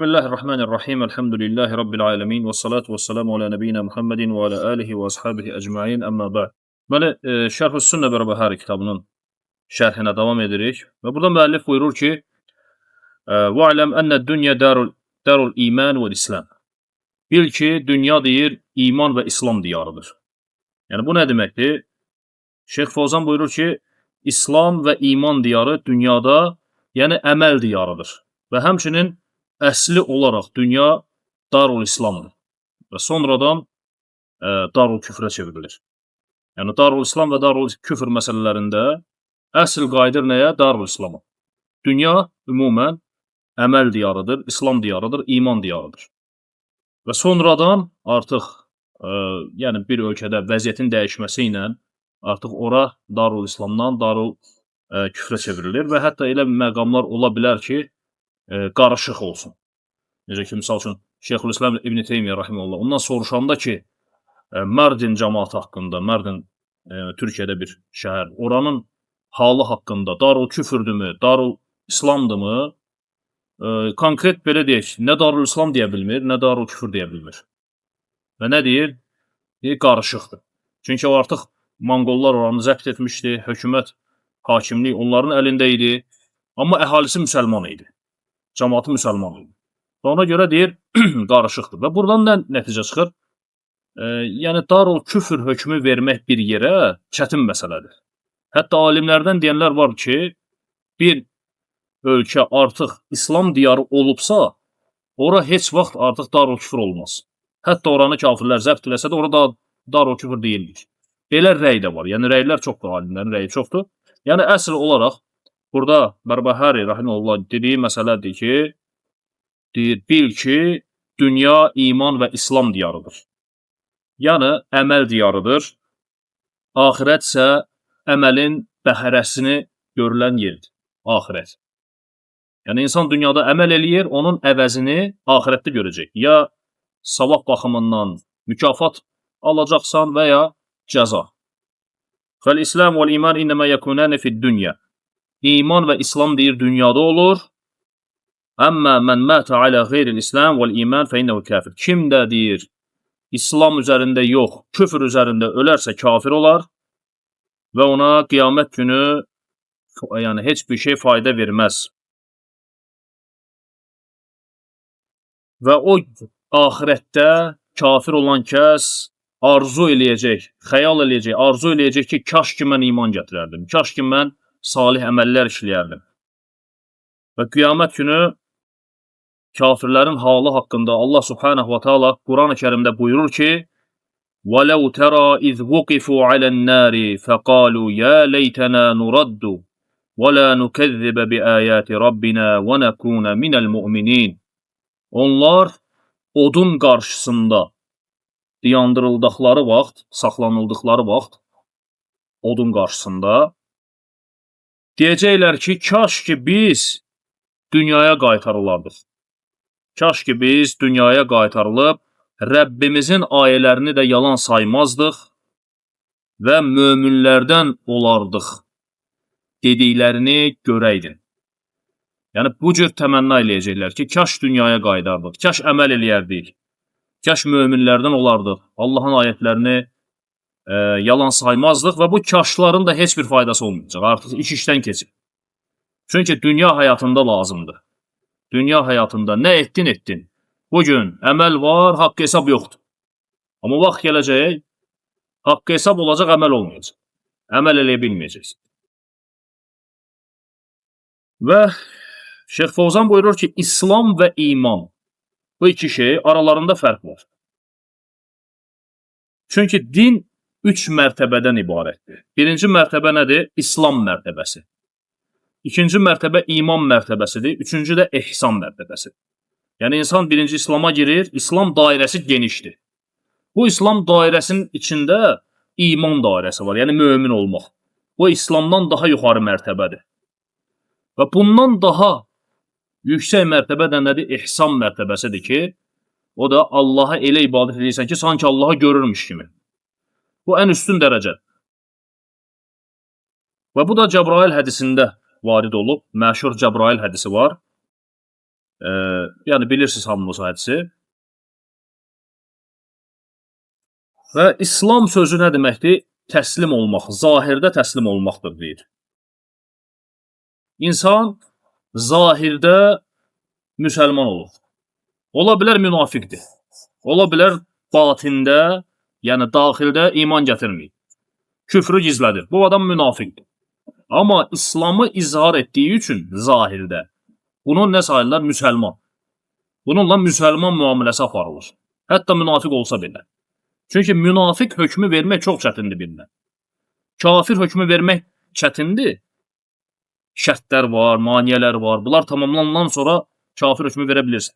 Bismillahirrahmanirrahim. Elhamdülillahi Rabbil alemin. Və salatu və selamu alə nəbiyyina Muhammedin və alə alihi və ashabihi ecmain. Əmmə bə'd. Bəli, Şərh-ü Sünnə Bərbəhari kitabının şərhinə davam edirik. Və burada müəllif buyurur ki, "Ve'lem enne dünya darul iman vel İslam." Bil ki, dünya deyir, iman və İslam diyarıdır. Yəni bu nə deməkdir? Şeyx Fozan buyurur ki, İslam və iman diyarı dünyada, yəni əməl diyarıdır. Və həmçinin əsli olaraq dünya Darul İslamdır və sonradan Darul Küfrə çevrilir. Yəni Darul İslam və Darul Küfr məsələlərində əsl qayıdır nəyə? Darul İslama. Dünya ümumən əməl diyarıdır, İslam diyarıdır, iman diyarıdır. Və sonradan artıq yəni bir ölkədə vəziyyətin dəyişməsi ilə artıq ora Darul İslamdan Darul Küfrə çevrilir və hətta elə məqamlar ola bilər ki, qarışıq olsun. Necə ki, misal üçün, Şeyxülislam İbn Teymiyyə rahimehullah ondan soruşanda ki, Mərdin cəmaatı haqqında, Mərdin Türkiyədə bir şəhər, oranın halı haqqında Darul Küfürdürmü, Darul İslamdırmı? Konkret belə deyək, nə Darul İslam deyə bilmir, nə Darul Küfür deyə bilmir. Və nə deyir? Deyir, qarışıqdır. Çünki o artıq Monqollar oranı zəbt etmişdi, hökumət, hakimlik onların əlində idi, amma əhalisi müsəlman idi. Cəmaatı müsəlman idi. Və ona görə deyir, qarışıqdır. Və buradan nə nəticə çıxır? Yəni Darul Küfr hökmü vermək bir yerə çətin məsələdir. Hətta alimlərdən deyənlər var ki, bir ölkə artıq İslam diyarı olubsa, ora heç vaxt artıq Darul Küfr olmaz. Hətta oranı kafirlər zəbt eləsə də ora da Darul Küfr deyilir. Belə rəy də var. Yəni rəylər çoxdur, alimlərin rəyi çoxdur. Yəni əsl olaraq burada Bərbəhari rahimehullah dediyi məsələdir ki, deyir, bil ki, dünya iman və İslam diyarıdır. Yəni əməl diyarıdır. Axirət isə əməlin bəhrəsini görülən yerdir. Axirət. Yəni insan dünyada əməl eləyir, onun əvəzini axirətdə görəcək. Ya savab baxımından mükafat alacaqsan və ya cəza. Fəl-İslam vəl-iman innəmə yəkunəni fid-dünya. İman və İslam deyir dünyada olur. Əmmə mən mətə alə qeyril İslam vəl-iman fə innəhu kafir. Kim də deyir İslam üzərində yox, küfr üzərində ölərsə kafir olar və ona qiyamət günü yəni heç bir şey fayda verməz. Və o axirətdə kafir olan kəs arzu eləyəcək, xəyal eləyəcək, arzu eləyəcək ki, kaş ki mən iman gətirərdim, kaş ki mən salih əməllər işləyərdim. Və qiyamət günü kafirlərin halı haqqında Allah subhanahu wa ta'ala Quran-ı Kərimdə buyurur ki, وَلَوْ تَرَى إِذْ وُقِفُوا عَلَى النَّارِ فَقَالُوا يَا لَيْتَنَا نُرَدُّ وَلَا نُكَذِّبَ بِآيَاتِ رَبِّنَا وَنَكُونَ مِنَ الْمُؤْمِنِينَ. Onlar odun qarşısında dayandırıldıqları vaxt, saxlanıldıqları vaxt odun qarşısında deyəcəklər ki, kaş ki biz dünyaya qaytarılardıq. Kaş ki biz dünyaya qaytarılıb Rəbbimizin ayələrini də yalan saymazdıq və möminlərdən olardıq dediklərini görəydin. Yəni bu cür təmənna eləyəcəklər ki, kaş dünyaya qayıdardıq, kaş əməl eləyərdik, kaş möminlərdən olardıq, Allahın ayətlərini yalan saymazdıq və bu kaşların da heç bir faydası olmayacaq. Artıq iş işdən keçib. Çünki dünya həyatında lazımdır. Dünya həyatında nə etdin, etdin. Bugün əməl var, haqq hesab yoxdur. Amma vaxt gələcək, haqq hesab olacaq, əməl olmayacaq. Əməl eləyə bilməyəcəksin. Və Şeyx Fozan buyurur ki, İslam və iman bu iki şey aralarında fərq var. Çünki din üç mərtəbədən ibarətdir. Birinci mərtəbə nədir? İslam mərtəbəsi. İkinci mərtəbə iman mərtəbəsidir. Üçüncü də ehsan mərtəbəsi. Yəni insan birinci İslama girir, İslam dairəsi genişdir. Bu İslam dairəsinin içində iman dairəsi var, yəni mömin olmaq. Bu İslamdan daha yuxarı mərtəbədir. Və bundan daha yüksək mərtəbə də nədir? İhsan mərtəbəsidir ki, o da Allaha elə ibadət edirsən ki, sanki Allahı görürmüş kimi. Bu ən üstün dərəcədir. Və bu da Cəbrail hədisində varid olub. Məşhur Cəbrail hədisi var. Yəni bilirsiniz hamınız hədisi. Və İslam sözü nə deməkdir? Təslim olmaq, zahirdə təslim olmaqdır deyir. İnsan zahirdə müsəlman olur. Ola bilər münafiqdir. Ola bilər batində, yəni daxildə iman gətirməyib. Küfrü gizlədir. Bu adam münafiqdir. Amma İslamı izhar etdiyi üçün zahirdə bunu nə sayırlar? Müsəlman. Bununla müsəlman müamiləsi aparılır. Hətta münafiq olsa belə. Çünki münafiq hökmü vermək çox çətindir birinə. Kafir hökmü vermək çətindir. Şərtlər var, maniyələr var. Bunlar tamamlanandan sonra kafir hökmü verə bilirsən.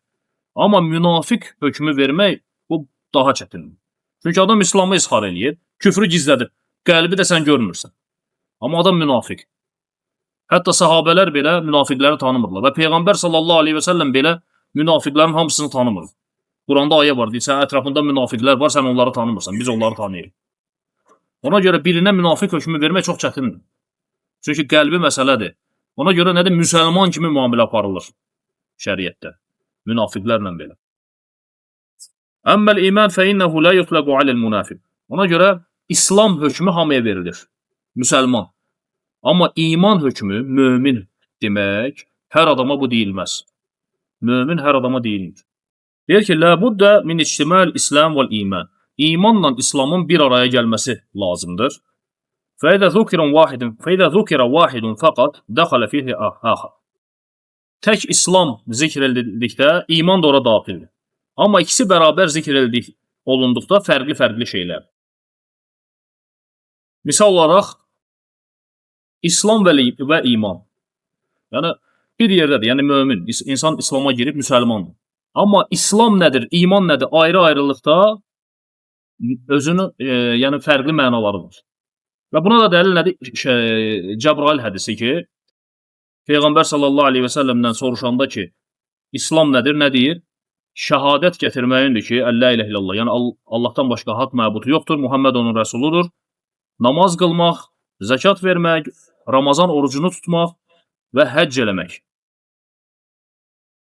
Amma münafiq hökmü vermək bu daha çətindir. Çünki adam İslamı izhar eləyir, küfrü gizlədib. Qəlbi də sən görmürsən. Amma adam münafiq. Hətta sahabələr belə münafiqləri tanımırlar və Peyğəmbər sallallahu aleyhi və səlləm belə münafiqlərin hamısını tanımır. Quranda ayə var, deyir, sənin ətrafında münafiqlər var, sən onları tanımırsan, biz onları tanıyırıq. Ona görə birinə münafiq hökmü vermək çox çətindir. Çünki qəlbi məsələdir. Ona görə nədir? Müsəlman kimi müamilə aparılır şəriətdə. Münafiqlərlə belə. Əmməl iman fə innehu la yutlaqu alel münafiq. Ona görə İslam hökmü hamıya verilir. Müsəlman. Amma iman hökmü mömin demək hər adama bu deyilməz. Mömin hər adama deyilmir. Deyir ki, la budda min ictimal İslam vel iman. İmanla İslamın bir araya gəlməsi lazımdır. Fəidə zukira vahidun faqat dəxələ fihi axar. Tək İslam zikr edildikdə iman da ora daxildir. Amma ikisi bərabər zikr olunduqda fərqli-fərqli şeylər. Misal olaraq İslam və iman. Yəni bir yerdədir. Yəni mömin, insan İslama girib müsəlmandır. Amma İslam nədir, iman nədir ayrı-ayrılıqda özünün yəni fərqli mənaları var. Və buna da dəlil nədir? Cəbrail hədisi ki, Peyğəmbər sallallahu aleyhi və səlləmdən soruşanda ki, İslam nədir, nə deyir? Şəhadət gətirməyindir ki, la ilahe illallah, yəni Allahdan başqa haqq məbudu yoxdur, Muhammed onun rəsuludur. Namaz qılmaq, zəkat vermək, Ramazan orucunu tutmaq və həcc eləmək.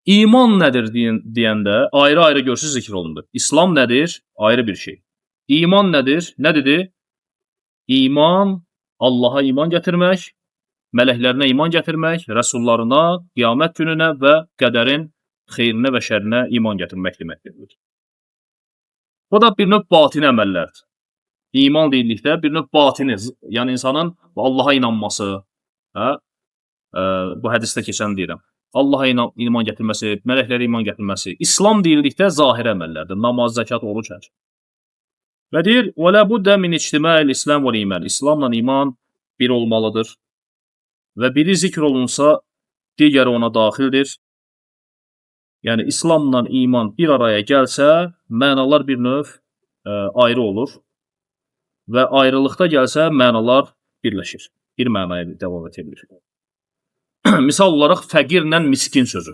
İman nədir deyəndə ayrı-ayrı görsüz zikr olundu. İslam nədir? Ayrı bir şey. İman nədir? Nə dedi? İman, Allaha iman gətirmək, mələklərinə iman gətirmək, rəsullarına, qiyamət gününə və qədərin xeyrinə və şərrinə iman gətirmək deməkdir. Bu da bir növ batini əməllərdir. İman deyildikdə bir növ batini, yəni insanın Allaha inanması, hə? Bu hədisdə keçən deyirəm. Allaha iman gətirməsi, mələklərə iman gətirməsi. İslam deyildikdə zahiri əməllərdir. Namaz, zəkat, oruc, həc. Və deyir, "Və la budda min ictima'il İslam və iman." İslamla iman bir olmalıdır. Və biri zikr olunsa, digəri ona daxildir. Yəni İslamla iman bir araya gəlsə, mənalar bir növ ayrı olur. Və ayrılıqda gəlsə, mənalar birləşir. Bir mənaya davam edə bilir. Misal olaraq fəqirlə miskin sözü.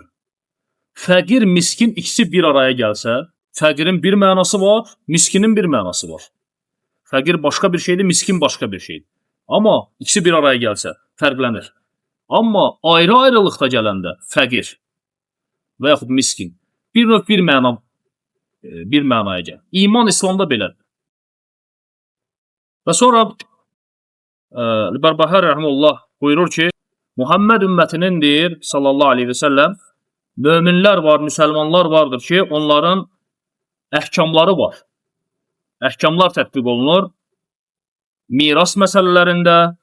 Fəqir, miskin ikisi bir araya gəlsə, fəqirin bir mənası var, miskinin bir mənası var. Fəqir başqa bir şeydir, miskin başqa bir şeydir. Amma ikisi bir araya gəlsə fərqlənir. Amma ayrı-ayrılıqda gələndə fəqir və yaxud miskin bir növ bir məna bir mənaya gəlir. İman İslamda belədir. Və sonra Bərbəhər rəhməllah buyurur ki, Muhammed ümmətinin deyir sallallahu aleyhi və səlləm möminlər var, müsəlmanlar vardır ki, onların əhkamları var. Əhkamlar tətbiq olunur. Miras məsələlərində,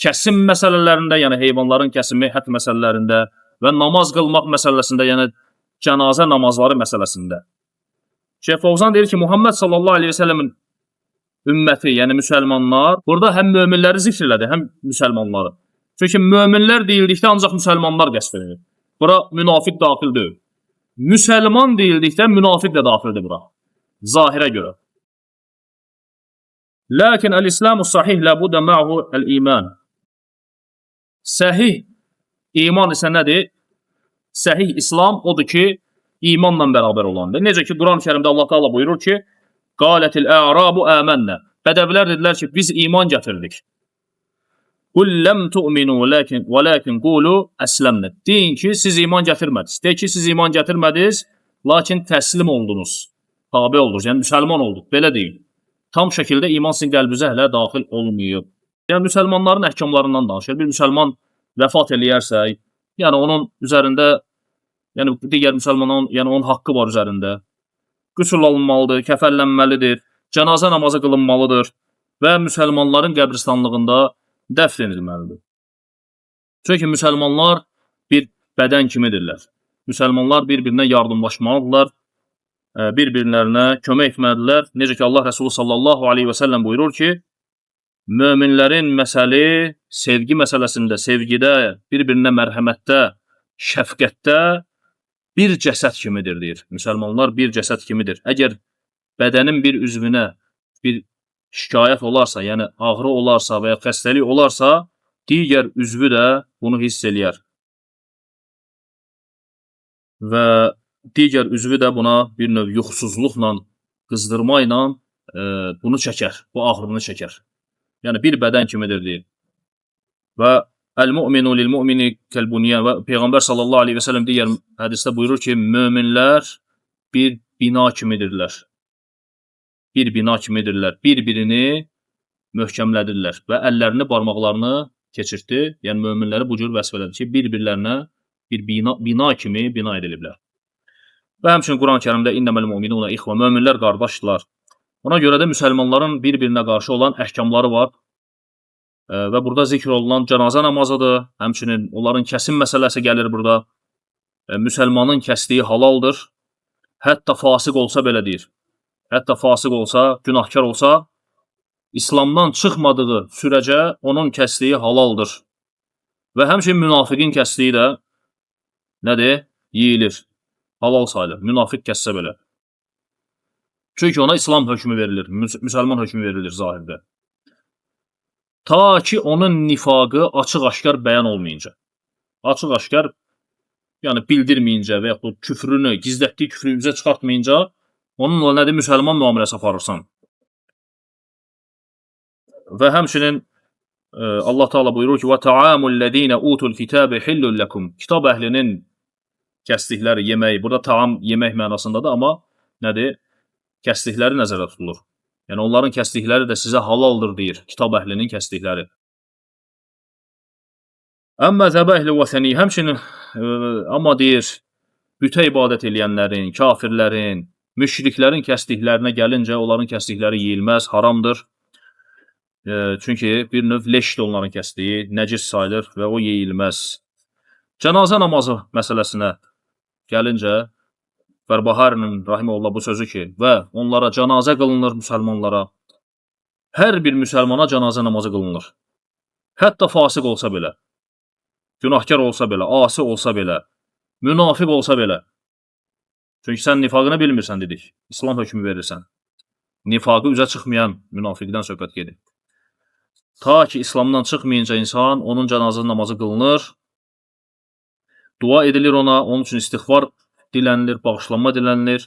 kəsim məsələlərində, yəni heyvanların kəsimi, hədd məsələlərində və namaz qılmaq məsələsində, yəni cənazə namazları məsələsində. Şeyx Fovzan deyir ki, Muhammed sallallahu aleyhi və səlləmin ümməti, yəni müsəlmanlar, burada həm möminləri zikr elədi, həm müsəlmanları. Çünki möminlər deyildikdə ancaq müsəlmanlar qəsd edilir. Bura münafiq daxil deyil. Müsəlman deyildikdə münafiq də daxildir bura. Zahirə görə. Lakin el-İslamu sahih la budda ma'hu el-iman. Səhih iman isə nədir? Səhih İslam odur ki, imanla bərabər olandır. Necə ki, Quran-ı Kərimdə Allah Taala buyurur ki, Qalətil a'rabu amənna. Bədəvilər dedilər ki, biz iman gətirdik. Qul ləm tu'minu velakin qulu əsləmnə. Deyin ki, siz iman gətirmədiniz. De ki, siz iman gətirmədiniz, lakin təslim oldunuz. Tabe oldunuz, yəni müsəlman olduq. Belə deyin. Tam şəkildə iman sizin qəlbinizə hələ daxil olmayıb. Yəni müsəlmanların əhkamlarından danışır. Bir müsəlman vəfat eləyərsə, yəni onun üzərində, yəni digər müsəlmanın, yəni onun haqqı var üzərində. Qüsl alınmalıdır, kəfənlənməlidir, cənazə namazı qılınmalıdır və müsəlmanların qəbristanlığında dəfn edilməlidir. Çünki müsəlmanlar bir bədən kimidirlər. Müsəlmanlar bir-birinə yardımlaşmalıdırlar, bir-birlərinə kömək etməlidirlər. Necə ki Allah Rəsulu sallallahu aleyhi və səlləm buyurur ki, möminlərin məsəli sevgi məsələsində, sevgidə, bir-birinə mərhəmətdə, şəfqətdə bir cəsəd kimidir deyir. Müsəlmanlar bir cəsəd kimidir. Əgər bədənin bir üzvünə bir şikayət olarsa, yəni ağrı olarsa və ya xəstəlik olarsa, digər üzvü də bunu hiss eləyər. Və digər üzvü də buna bir növ yuxusuzluqla, qızdırma ilə bunu çəkər, bu ağrını çəkər. Yəni bir bədən kimidir deyir. Və əl-mu'minu lil-mu'mini kəl-bunyan və Peyğəmbər sallallahu aleyhi və səlləm digər hədisdə buyurur ki, möminlər bir bina kimidirlər. Bir bina kimidirlər. Bir-birini möhkəmlədirlər və əllərini, barmaqlarını keçirtdi. Yəni möminləri bu cür vəsf elədi ki, bir-birlərinə bir bina kimi bina ediliblər. Və həmçinin Quran-Kərimdə inneməl mu'minuna ixva, möminlər qardaşdırlar. Ona görə də müsəlmanların bir-birinə qarşı olan əhkamları var. Və burada zikr olunan cənazə namazıdır. Həmçinin onların kəsim məsələsi gəlir burada. Müsəlmanın kəsdiyi halaldır. Hətta fasıq olsa belə deyir. Hətta fasıq olsa, günahkar olsa, İslamdan çıxmadığı sürəcə onun kəsdiyi halaldır. Və həmçinin münafiqin kəsdiyi də nədir? Yeyilir. Halal sayılır. Münafiq kəssə belə. Çünki ona İslam hökmü verilir, müsəlman hökmü verilir zahirdə. Ta ki onun nifaqı açıq-aşkar bəyan olmayınca. Açıq-aşkar, yəni bildirməyincə və yaxud küfrünü, gizlətdiyi küfrü üzə çıxartmayınca onunla nədir? Müsəlman müamiləsi aparırsan. Və həmçinin Allah Teala buyurur ki: "Və ta'amul lezine utul kitabe hillul lekum." Kitab əhlinin kəsdikləri yeməyi, burada taam yemək mənasındadır, amma nədir? Kəsdikləri nəzərdə tutulur. Yəni onların kəsdikləri də sizə halaldır deyir, kitab əhlinin kəsdikləri. Əmmə zəbəhli vəsəni, həmçinin amma deyir, bütə ibadət eləyənlərin, kafirlərin, müşriklərin kəsdiklərinə gəlincə, onların kəsdikləri yeyilməz, haramdır. Çünki bir növ leşdir onların kəsdiyi, nəcis sayılır və o yeyilməz. Cənazə namazı məsələsinə gəlincə, Bərbaharinin rahimehullah bu sözü ki, və onlara cənazə qılınır müsəlmanlara. Hər bir müsəlmana cənazə namazı qılınır. Hətta fasıq olsa belə, günahkar olsa belə, asi olsa belə, münafiq olsa belə. Çünki sən nifaqını bilmirsən dedik. İslam hökmü verirsən. Nifaqı üzə çıxmayan münafiqdən söhbət gedir. Ta ki İslamdan çıxmayınca insan, onun cənazə namazı qılınır. Dua edilir ona, onun üçün istiğfar dilənilir, bağışlanma dilənilir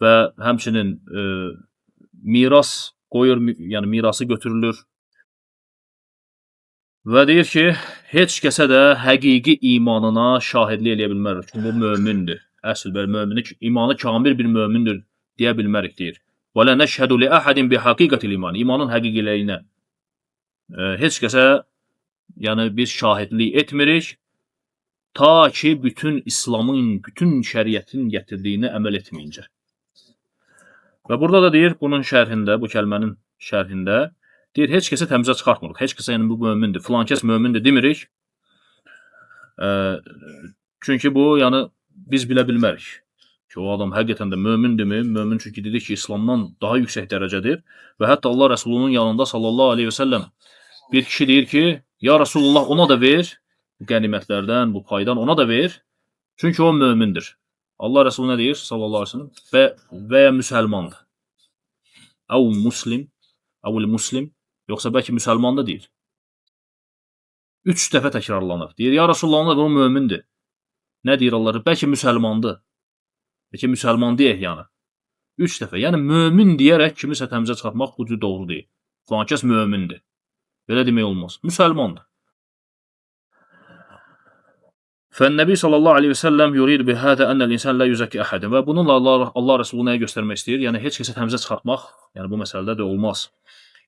və həmçinin miras qoyur, yəni mirası götürülür. Və deyir ki, heç kəsə də həqiqi imanına şahidlik eləyə bilmərik. Çünki bu mömindir. Əsl belə mömini, imanı kamil bir mömindir deyə bilmərik deyir. Və la nəşhədu li əhədin bi həqiqətil iman. İmanın həqiqiliyinə heç kəsə yəni biz şahidlik etmirik. Ta ki bütün İslamın, bütün şəriətin gətirdiyini əməl etməyincə. Və burada da deyir, bunun şərhində, bu kəlmənin şərhində deyir, heç kəsə təmizə çıxartmırıq. Heç kəsə yəni bu mömindir, filan kəs mömindir demirik. Çünki bu, yəni biz bilə bilmərik ki, o adam həqiqətən də mömindirmi? Mömin çünki dedik ki, İslamdan daha yüksək dərəcədir və hətta Allah Rəsulunun yanında sallallahu aleyhi və səlləm bir kişi deyir ki, ya Rasulullah ona da ver, bu qənimətlərdən, bu paydan ona da ver. Çünki o mömindir. Allah Rəsulü nə deyir sallallahu aleyhi ve sellem? Və ya müsəlmandır. Əv muslim, əvül muslim, yoxsa bəlkə müsəlman da deyir. 3 dəfə təkrarlanır. Deyir, ya Rasulullah ona da o mömindir. Nə deyir Allah? Bəlkə müsəlmandır. Bəlkə müsəlman deyək yəni. 3 dəfə. Yəni mömin deyərək kimisə təmizə çıxartmaq bu cür doğru deyil. Filan kəs mömindir. Belə demək olmaz. Müsəlmandır. Fənnəbi sallallahu aleyhi və səlləm yurid bihədə ənəl insan la yüzəki əhədin. Və bununla Allah Rəsulu nəyi göstərmək istəyir? Yəni heç kəsə təmizə çıxartmaq, yəni bu məsələdə də olmaz.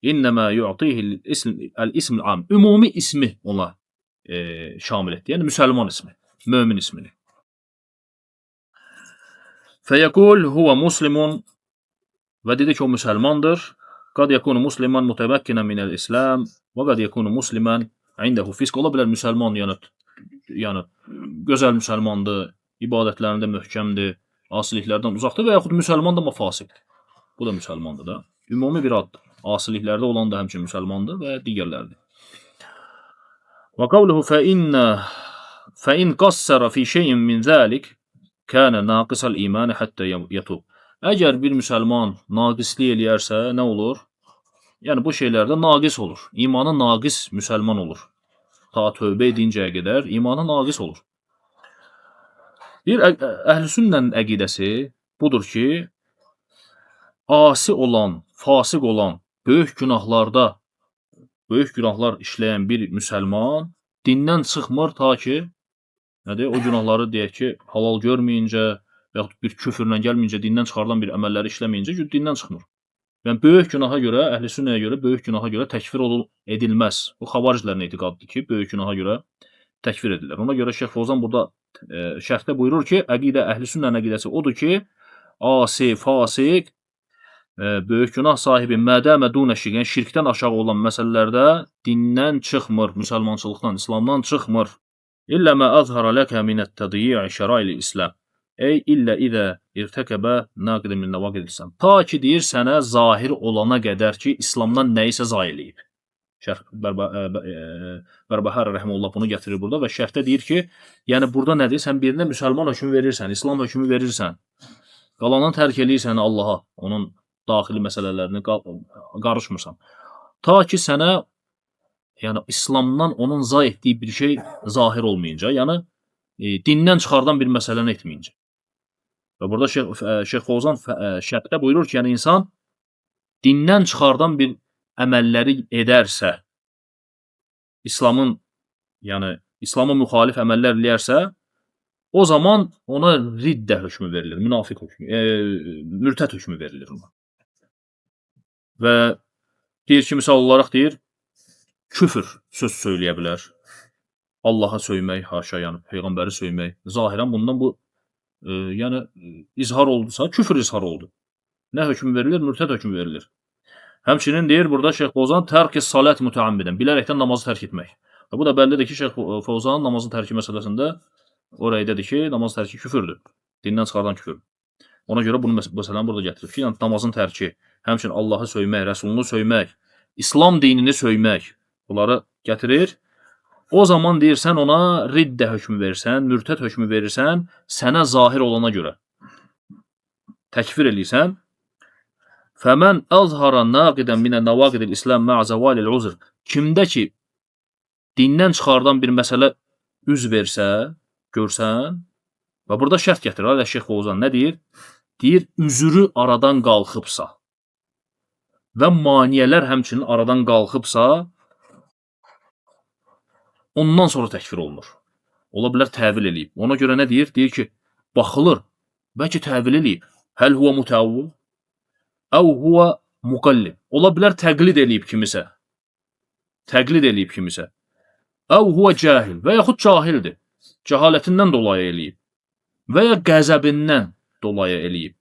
İnnəmə yu'tihi el-ism am. Ümumi ismi ona şamil etdi. Yəni müsəlman ismi, mömin ismini. Fəyəqul huvə muslimun və dedi ki, o müsəlmandır. Qad yekunu musliman mütəməkkinən minəl İslam və qad yekunu musliman indehu fisk. Ola bilər müsəlman, yəni gözəl müsəlmandır, ibadətlərində möhkəmdir, asiliklərdən uzaqdır və yaxud müsəlmandır, amma fasiqdir. Bu da müsəlmandır da. Ümumi bir addır. Asiliklərdə olan da həmçinin müsəlmandır və digərləridir. Və qavluhu fə in qassara fi şeyin min zalik kana naqisal iman hatta yatub. Əgər bir müsəlman naqislik eləyərsə nə olur? Yəni bu şeylərdə naqis olur. İmanı naqis müsəlman olur. Ta tövbə edincəyə qədər imanı naqis olur. Bir əhl-i sünnənin əqidəsi budur ki, asi olan, fasıq olan, böyük günahlarda, böyük günahlar işləyən bir müsəlman dindən çıxmır ta ki, nədir? O günahları deyək ki, halal görməyincə və yaxud bir küfrlə gəlməyincə, dindən çıxarılan bir əməlləri işləməyincə dindən çıxmır. Yəni böyük günaha görə, əhl-i sünnəyə görə böyük günaha görə təkfir edilməz. Bu xavariclərin etiqadıdır ki, böyük günaha görə təkfir edilir. Ona görə Şeyx Fozan burada şərhdə buyurur ki, əqidə əhl-i sünnənin əqidəsi odur ki, asi, fasiq, böyük günah sahibi mədəmə dunə şirk, yəni şirkdən aşağı olan məsələlərdə dindən çıxmır, müsəlmançılıqdan, İslamdan çıxmır. İllə mə azhara ləkə minət-tədyi'i şərail İslam. Ey illə izə irtəkəbə naqidin min nəvaqid İslam. Ta ki deyir sənə zahir olana qədər ki, İslamdan nəyisə zayi eləyib. Şərh Bərbəhər rəhməhullah bunu gətirir burada və şərhdə deyir ki, yəni burada nədir? Sən birinə müsəlman hökmü verirsən, İslam hökmü verirsən. Qalanını tərk eləyirsən Allaha, onun daxili məsələlərini qarışmırsan. Ta ki sənə yəni İslamdan onun zay etdiyi bir şey zahir olmayınca, yəni dindən çıxardan bir məsələni etməyincə. Və burada Şeyx Fozan şərhdə buyurur ki, yəni insan dindən çıxardan bir əməlləri edərsə, İslamın, yəni İslama müxalif əməllər eləyərsə, o zaman ona riddə hökmü verilir, münafiq hökmü, mürtəd hökmü verilir ona. Və deyir ki, misal olaraq deyir, küfür söz söyləyə bilər. Allaha söymək, haşa, yəni peyğəmbəri söymək. Zahirən bundan bu yəni izhar oldusa, küfür izhar oldu. Nə hökmü verilir? Mürtəd hökmü verilir. Həmçinin deyir burada Şeyx Fozan tərk-i salat mütəammidən, bilərəkdən namazı tərk etmək. Və bu da bəllidir ki, Şeyx Fozan namazın tərki məsələsində o rəydədir ki, namaz tərki küfürdür. Dindən çıxardan küfürdür. Ona görə bunu məsələni burada gətirib ki, yəni namazın tərki, həmçinin Allahı söymək, Rəsulunu söymək, İslam dinini söymək, bunları gətirir. O zaman deyirsən ona riddə hökmü verirsən, mürtəd hökmü verirsən, sənə zahir olana görə. Təkfir eləyirsən. Fəmən əzhara naqidən minə nəvaqidil İslam mə'a zəvalil uzr. Kimdə ki dindən çıxardan bir məsələ üz versə, görsən və burada şərt gətirir. Hələ Şeyx Fozan nə deyir? Deyir, üzürü aradan qalxıbsa və maniyələr həmçinin aradan qalxıbsa, ondan sonra təkfir olunur. Ola bilər təvil eləyib. Ona görə nə deyir? Deyir ki, baxılır, bəlkə təvil eləyib. Həl huvə mütəvvil, əv huvə müqallib. Ola bilər təqlid eləyib kimisə. Təqlid eləyib kimisə. Əv huvə cahil və yaxud cahildir. Cəhalətindən dolayı eləyib. Və ya qəzəbindən dolayı eləyib.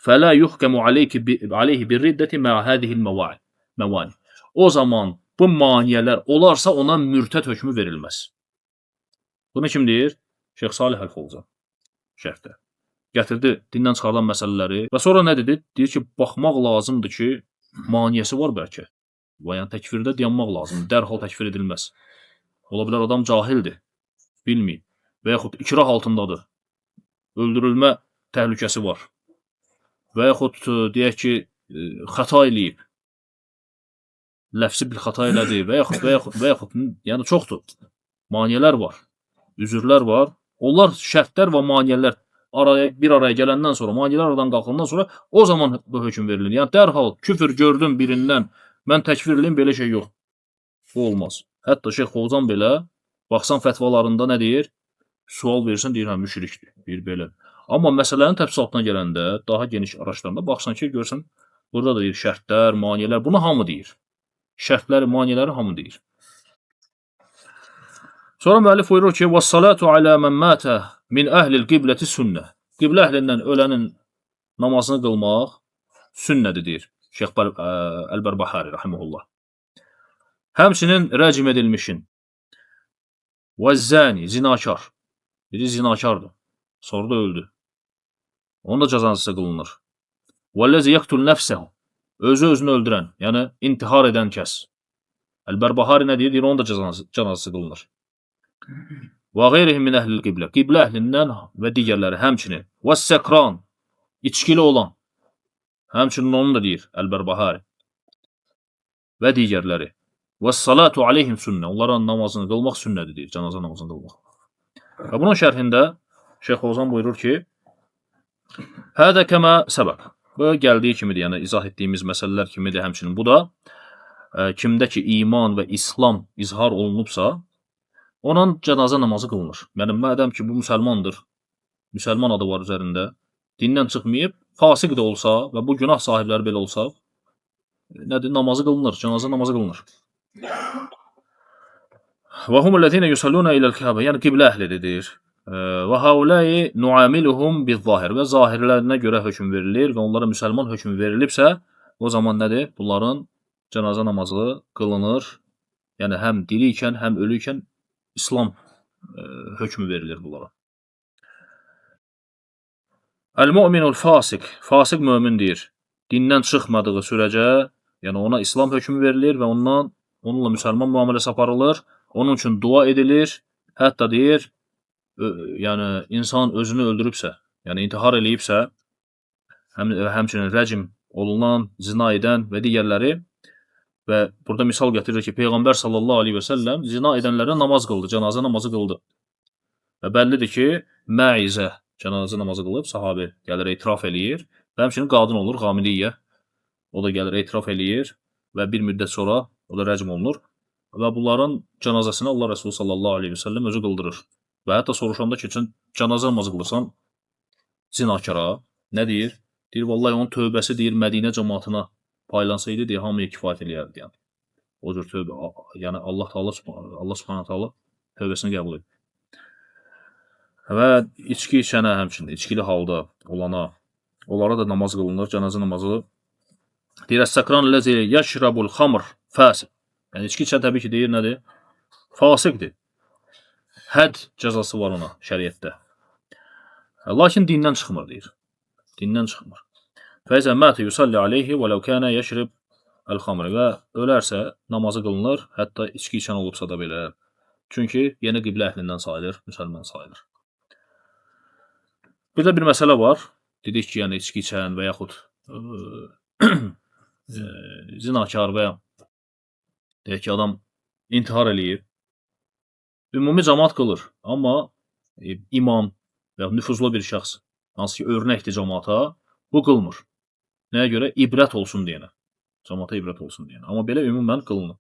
Fələ yuhkəmu aleyhi bir-riddəti mə'a hədihil məvani. O zaman bu maniyələr olarsa ona mürtəd hökmü verilməz. Bunu kim deyir? Şeyx Salih Əl-Fovzan şərhdə. Gətirdi dindən çıxarılan məsələləri və sonra nə dedi? Deyir ki, baxmaq lazımdır ki, maniyəsi var bəlkə. Və yəni təkfirdə dayanmaq lazımdır. Dərhal təkfir edilməz. Ola bilər adam cahildir, bilməyib və yaxud ikrah altındadır. Öldürülmə təhlükəsi var. Və yaxud deyək ki, xəta eləyib. Ləfsi bir xəta elədi və yaxud yəni çoxdur. Maniyələr var, üzürlər var. Onlar şərtlər və maniyələr bir araya gələndən sonra, maniyələr aradan qalxandan sonra o zaman bu hökm verilir. Yəni dərhal küfür gördüm birindən, mən təkfir eləyim, belə şey yox. Bu olmaz. Hətta Şeyx Fovzan belə, baxsan fətvalarında nə deyir? Sual versən, deyir, hə, müşrikdir, deyir belə. Amma məsələnin təfsilatına gələndə, daha geniş araşdıranda baxsan ki, görsən, burada da deyir şərtlər, maneələr, bunu hamı deyir. Şərtləri, maneələri hamı deyir. Sonra müəllif buyurur ki, "Və-salatu alə men mata min əhlil qibləti sünnə." Qiblə əhlindən ölənin namazını qılmaq sünnədir deyir Şeyx Əl-Bərbəhari rahimehullah. Həmçinin rəcm edilmişin və zani, zinakar. Biri zinakardır. Sonra da öldü. Onun da cəzası qılınır. Vəllazi yaqtul nəfsəhu. Özü özünü öldürən, yəni intihar edən kəs. Əl-Bərbəhari nə deyir? Deyir, onun da cənazəsi qılınır. Və qeyrihim min əhlil qiblə. Qiblə əhlindən və digərləri həmçinin. Və səkran, içkili olan. Həmçinin onu da deyir Əl-Bərbəhari. Və digərləri. Və salatu aleyhim sünnə. Onların namazını qılmaq sünnədir deyir. Cənazə namazını qılmaq. Və bunun şərhində Şeyx Ozan buyurur ki, Hədə kəmə səbəb. Bu gəldiyi kimidir, yəni izah etdiyimiz məsələlər kimidir həmçinin. Bu da kimdə ki iman və İslam izhar olunubsa, onun cənazə namazı qılınır. Yəni madəm ki bu müsəlmandır, müsəlman adı var üzərində, dindən çıxmayıb, fasiq də olsa və bu günah sahibləri belə olsa, nədir? Namazı qılınır, cənazə namazı qılınır. Və humul-lezine yusalluna iləl Kəbə, yəni qiblə əhlidir deyir. Və haulai nuamiluhum biz-zahir və zahirlərinə görə hökm verilir və onlara müsəlman hökmü verilibsə, o zaman nədir? Bunların cənazə namazı qılınır. Yəni həm diri ikən, həm ölü ikən İslam hökmü verilir bunlara. Əl-mu'minul fasik, fasik mömin deyir. Dindən çıxmadığı sürəcə, yəni ona İslam hökmü verilir və onunla müsəlman müamiləsi aparılır. Onun üçün dua edilir. Hətta deyir, yəni insan özünü öldürübsə, yəni intihar eləyibsə, həmçinin rəcm olunan, zina edən və digərləri və burada misal gətirir ki, Peyğəmbər sallallahu aleyhi və səlləm zina edənlərə namaz qıldı, cənazə namazı qıldı. Və bəllidir ki, Məizə cənazə namazı qılıb, sahabi gəlir etiraf eləyir və həmçinin qadın olur, Qamidiyyə. O da gəlir etiraf eləyir və bir müddət sonra o da rəcm olunur və bunların cənazəsini Allah Rəsulü sallallahu aleyhi və səlləm özü qıldırır. Və hətta soruşanda ki, sən cənazə namazı qılırsan zinakara, nə deyir? Deyir, vallahi onun tövbəsi deyir Mədinə cəmaatına paylansaydı, deyir, hamıya kifayət eləyərdi yəni. O cür tövbə, yəni Allah Taala Allah Subhanahu taala tövbəsini qəbul edir. Və içki içənə həmçinin, içkili halda olana, onlara da namaz qılınır, cənazə namazı. Deyir, Əs-səkran ləzi yəşrəbul xamr fəsiq. Yəni içki içən təbii ki, deyir nədir? Fasiqdir. Hədd cəzası var ona şəriətdə. Lakin dindən çıxmır deyir. Dindən çıxmır. Fəizə mətə yusalli aleyhi və ləv kənə yəşrib əl-xamr və ölərsə namazı qılınır, hətta içki içən olubsa da belə. Çünki yenə qiblə əhlindən sayılır, müsəlman sayılır. Bir də bir məsələ var. Dedik ki, yəni içki içən və yaxud zinakar və ya deyək ki, adam intihar eləyir. Ümumi cəmaat qılır, amma imam və ya nüfuzlu bir şəxs, hansı ki örnəkdir cəmaata, bu qılmır. Nəyə görə? İbrət olsun deyənə. Cəmaata ibrət olsun deyənə. Amma belə ümumən qılınır.